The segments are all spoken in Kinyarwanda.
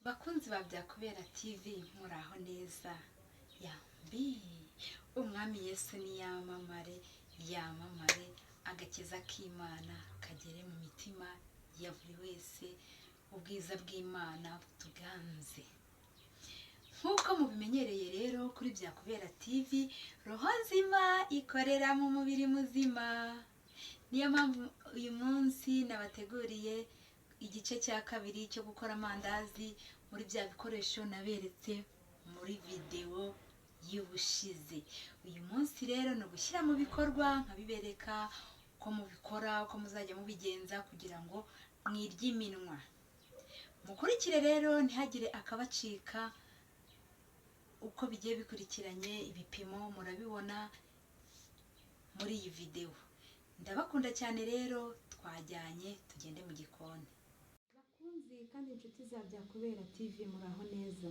Bakunzi ba Byakubera TV, muraho neza? Yambi! Umwami Yesu niyamamare, yamamare, agakiza k'Imana kagere mu mitima ya buri wese, ubwiza bw'Imana butuganze. Nk'uko mubimenyereye rero kuri Byakubera TV, roho nzima ikorera mu mubiri muzima. Niyo mpamvu uyu munsi nabateguriye igice cya kabiri cyo gukora amandazi muri bya bikoresho naberetse muri videwo y'ubushize. Uyu munsi rero ni ugushyira mu bikorwa, nkabibereka uko mubikora, uko muzajya mubigenza kugira ngo mwirye iminwa. Mukurikire rero ntihagire akabacika, uko bigiye bikurikiranye, ibipimo murabibona muri iyi videwo. Ndabakunda cyane rero, twajyanye tugende mu gikoni. Bakunzi kandi inshuti za Byakubera TV, muraho neza?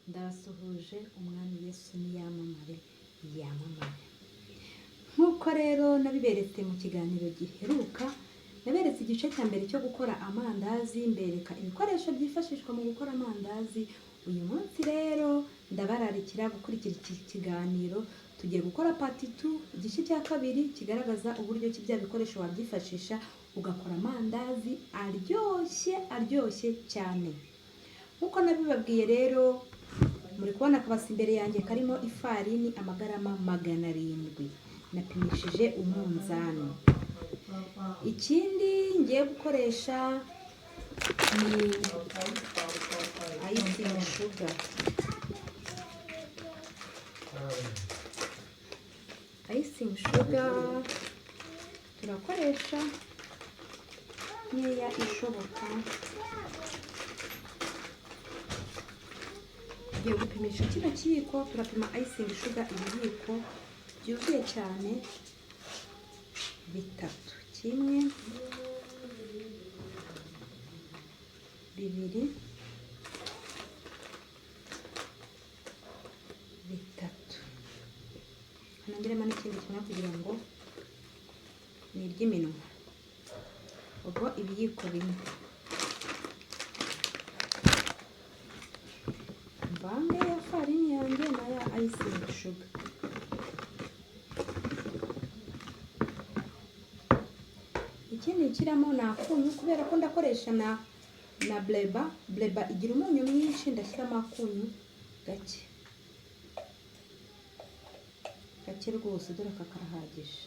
Ndabasuhuje, Umwami Yesu niyamamare, yamamare. Nk'uko rero nabiberetse mu kiganiro giheruka, naberetse igice cya mbere cyo gukora amandazi, mbereka ibikoresho byifashishwa mu gukora amandazi. Uyu munsi rero ndabararikira gukurikira iki kiganiro. Tugiye gukora part 2, igice cya kabiri kigaragaza uburyo ki bya bikoresho wabyifashisha ugakora amandazi aryoshye, aryoshye cyane. Nk'uko nabibabwiye rero, muri kubona akabasi imbere yanjye karimo ifarini amagarama 700, napimishije umunzani. Ikindi ngiye gukoresha ni icing sugar. Icing sugar turakoresha nkeya ishoboka. Tugiye gupimisha kino kiyiko, turapima icing sugar ibiyiko byuzuye cyane bitatu: kimwe, bibiri, bitatu. Nongeremo n'ikindi kimwe kugira ngo nirye iminwa. Ubwo ibiyiko 4. Mvange ya farini yanjye na ya icing sugar. Ikindi nshyiramo ni akunyu, kubera ko ndakoresha na Blue Band. Blue Band igira umunyu mwinshi, ndashyiramo akunyu gake gake rwose. Dore aka karahagije,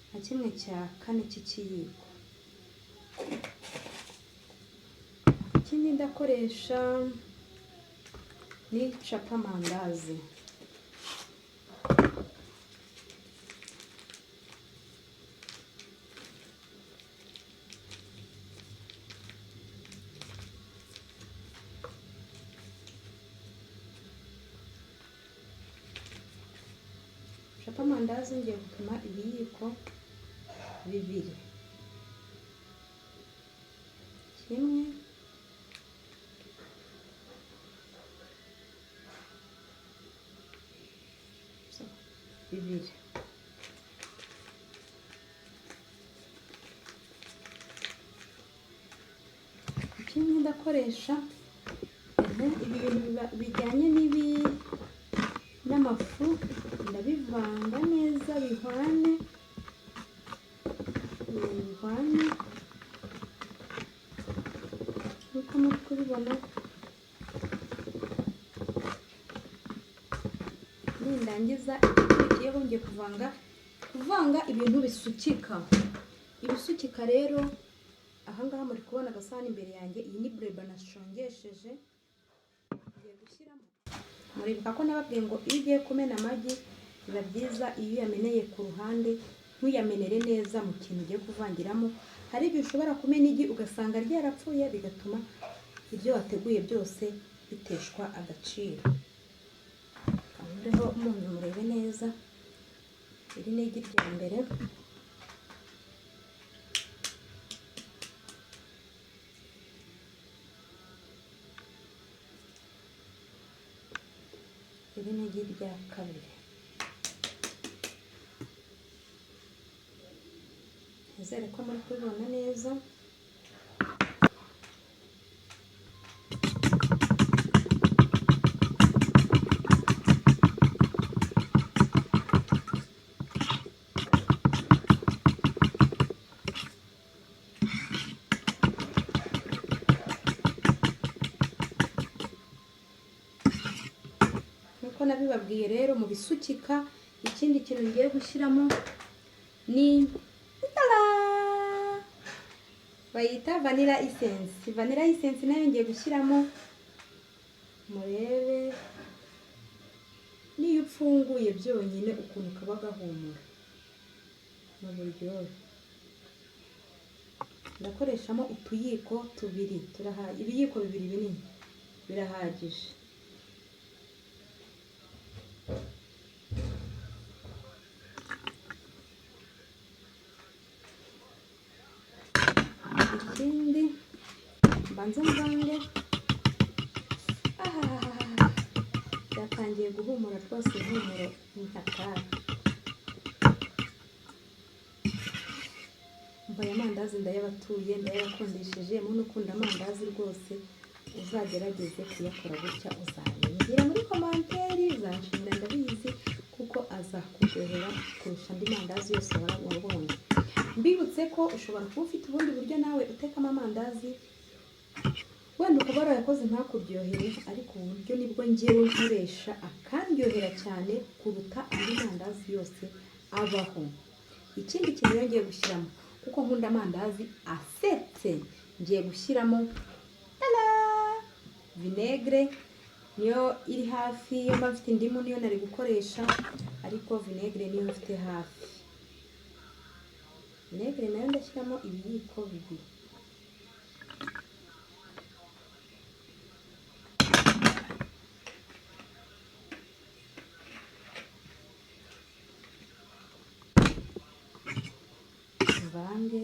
nka 1/4 cy'ikiyiko. Ikindi ndakoresha ni capamandazi. Capamandazi ngiye gupima ibiyiko 2: kimwe, bibiri. Ikindi ndakoresha ibi bintu bijyanye n'ibi n'amafu, ndabivanga neza bihwane, bihwane nk'uko muri kubibona. Nindangiza, igikurikiyeho ngiye kuvanga ibintu bisukika. Ibisukika rero, ahangaha muri kubona agasahani imbere yanjye, iyi ni Blue Band nashongesheje, ngiye gushyiramo. Muribuka ko nababwiye ngo iyo ugiye kumena amagi biba byiza iyo uyameneye ku ruhande, ntuyamenere neza mu kintu ugiye kuvangiramo. Hari igihe ushobora kumena igi ugasanga ryarapfuye, bigatuma ibyo wateguye byose biteshwa agaciro. Nkureho umunyu murebe neza. Iri ni igi rya mbere. Iri ni igi rya kabiri. Nizere ko muri kubibona neza. Nk'uko nabibabwiye rero mu bisukika, ikindi kintu ngiye gushyiramo ni tada! Bayita vanilla essence. Vanilla essence nayo ngiye gushyiramo, murebe niyo upfunguye byonyine ukuntu kaba gahumura, ni uburyohe. Ndakoreshamo utuyiko tubiri, turaha ibiyiko bibiri binini birahagije. Ikindi mbanze mvange. Ahahaha, byatangiye guhumura rwose, impumuro ni hatari. Umva, aya mandazi ndayabatuye, ndayabakundishije. Muntu ukunda amandazi rwose uzagerageze kuyakora gutya, uzabimbwira muri commentaire, uzanshimira ndabizi, kuko azakuryohera kurusha andi mandazi yose wabonye. Mbibutse ko ushobora kuba ufite ubundi buryo nawe utekamo amandazi, wenda ukaba warayakoze ntakuryohere, ariko ubu buryo nibwo ngewe nkoresha akandyohera cyane kuruta andi mandazi yose abaho. Ikindi kintu rero ngiye gushyiramo, kuko nkunda amandazi asetse, ngiye gushyiramo tada, vinaigre niyo iri hafi. Iyo mba mfite indimu niyo nari gukoresha, ariko vinaigre niyo mfite hafi. Vinaigre nayo ndashyiramo ibiyiko bibiri. Mvange.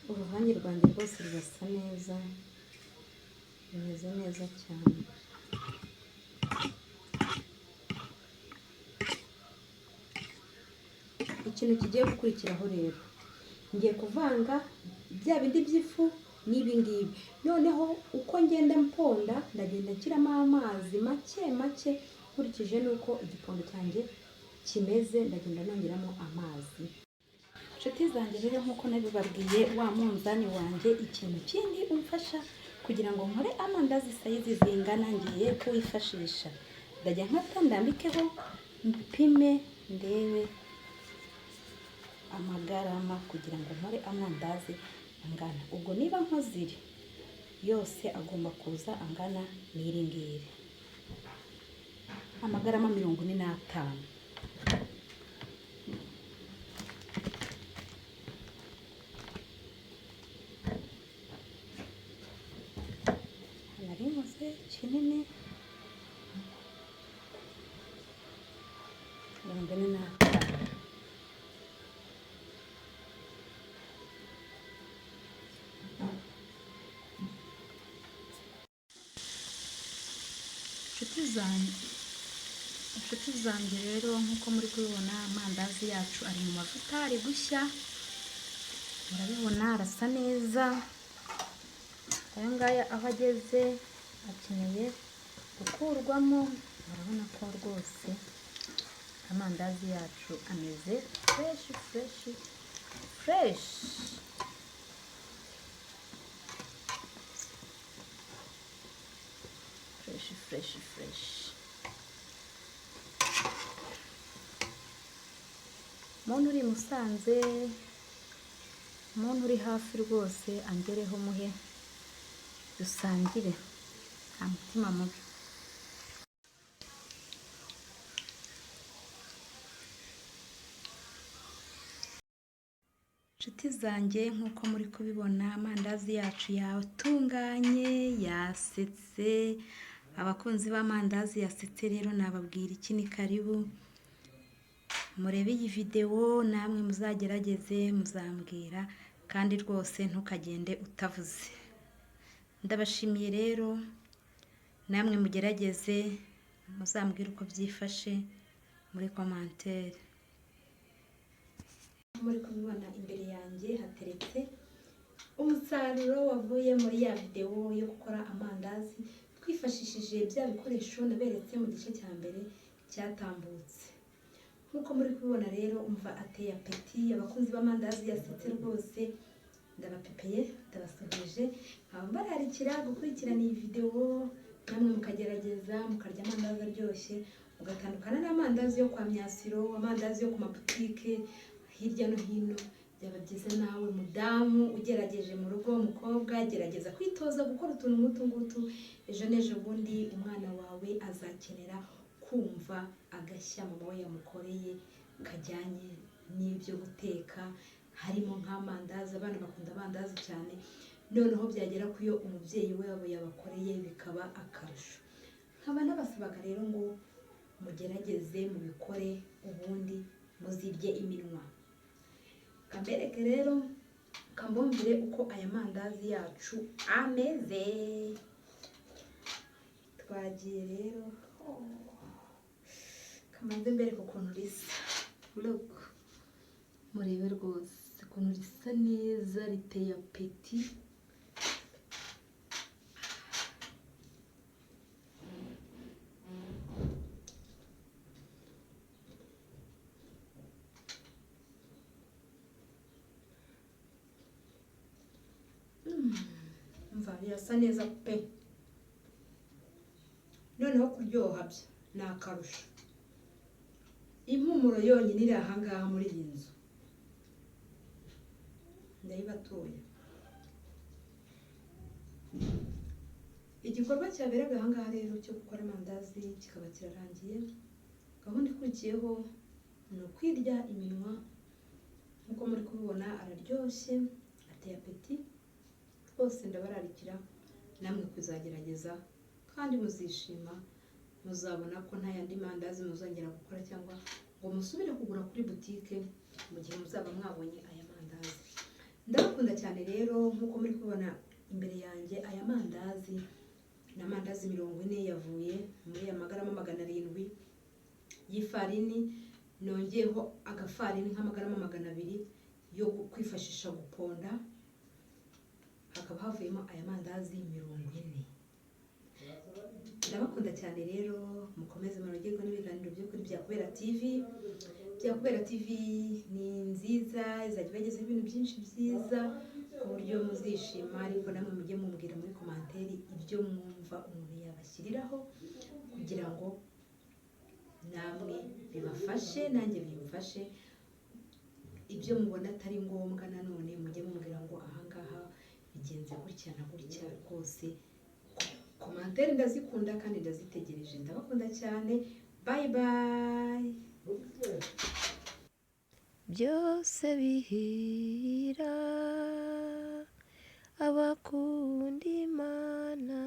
Uruvange rwanjye rwose rurasa neza, rumeze neza cyane. Ikintu kigiye gukurikiraho rero, ngiye kuvanga bya bindi by'ifu n'ibi ngibi. Noneho uko ngenda mponda, ndagenda nshyiramo amazi make make nkurikije n'uko igipondo cyanjye kimeze, ndagenda nongeramo amazi. Inshuti zanjye rero, nk'uko nabibabwiye, wa munzani wanjye, ikintu kindi umfasha kugira ngo nkore amandazi size zingana, ngiye kuwifashisha. Ndajya nkata ndambikeho, mpime, ndebe amagarama kugira ngo nkore amandazi angana. Ubwo niba nkoze iri yose, agomba kuza angana n'iri ngiri, amagarama 45. Nari nkoze kinini, 45. Inshuti zanjye, inshuti zanjye rero, nk'uko muri kubibona, amandazi yacu ari mu mavuta, ari gushya, murabibona arasa neza. Aya ngaya aho ageze akeneye gukurwamo. Murabona ko rwose amandazi yacu ameze fresh, fresh, fresh, fresh, fresh, fresh. Muntu uri i Musanze, muntu uri hafi rwose, angereho muhe dusangire, nta mutima mubi. Inshuti zanjye, nk'uko muri kubibona, amandazi yacu yatunganye, yasetse. Abakunzi b'amandazi yasetse rero nababwira iki? Ni karibu murebe iyi videwo, namwe muzagerageze, muzambwira. Kandi rwose ntukagende utavuze. Ndabashimiye rero, namwe mugerageze, muzambwire uko byifashe muri commentaire. Muri kubibona, imbere yanjye hateretse umusaruro wavuye muri ya videwo yo gukora amandazi twifashishije bya bikoresho naberetse mu gice cya mbere cyatambutse. Nk'uko muri kubibona rero, umva, ateye appétit. Abakunzi b'amandazi yasetse rwose. Ndabapepeye, ndabasuhuje, nkaba mbararikira gukurikirana iyi videwo, namwe mukagerageza mukarya amandazi aryoshye, mugatandukana n'amandazi yo kwa Myasiro, amandazi yo ku mabutike hirya no hino. Byaba byiza nawe mudamu ugerageje mu rugo, mukobwa, gerageza kwitoza gukora utuntu nk'utu ngutu. Ejo n'ejo bundi umwana wawe azakenera kumva agashya mama we yamukoreye kajyanye n'ibyo guteka, harimo nk'amandazi. Abana bakunda amandazi cyane, noneho byagera ku yo umubyeyi wabo yabakoreye bikaba akarusho. Nkaba nabasabaga rero ngo mugerageze mubikore, ubundi muzirye iminwa. Kambereke rero, kambumvire uko aya mandazi yacu ameze. Twagiye rero, kamanze mbereke ukuntu risa. Look, murebe rwose ukuntu risa neza, riteye appétit. Umva, birasa neza pe! Noneho kuryoha byo ni akarusho. Impumuro yonyine iri ahangaha muri iyi nzu ndayibatuye. Igikorwa cyaberaga ahangaha rero cyo gukora amandazi kikaba kirarangiye. Gahunda ikurikiyeho ni ukwirya iminwa. Nk'uko muri kubibona, araryoshye, ateye appétit rwose. Ndabararikira namwe kuzagerageza kandi muzishima, muzabona ko nta yandi mandazi muzongera gukora cyangwa ngo musubire kugura kuri butike mu gihe muzaba mwabonye aya mandazi. Ndabakunda cyane rero. Nk'uko muri kubibona imbere yanjye, aya mandazi ni amandazi 40 yavuye muri aya magarama 700 y'ifarini. Nongeyeho agafarini nk'amagarama 200 yo kwifashisha guponda, hakaba havuyemo aya mandazi 40. Ndabakunda cyane rero, mukomeze munogerwe n'ibiganiro byo kuri Byakubera TV. Byakubera TV ni nziza, izajya ibagezaho ibintu byinshi byiza ku buryo muzishima. Ariko namwe mujye mumbwira muri commentaire ibyo mwumva umuntu yabashyiriraho kugira ngo namwe bibafashe, nanjye bimfashe. Ibyo mubona atari ngombwa nanone mujye mumbwira ngo ahangaha bigenze gutya na gutya. Rwose commentaire ndazikunda kandi ndazitegereje. Ndabakunda cyane, bye bye. Byose bihira abakunda Imana,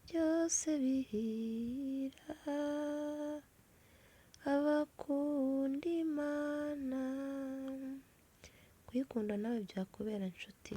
byose bihira abakunda Imana. Kuyikunda nawe byakubera inshuti.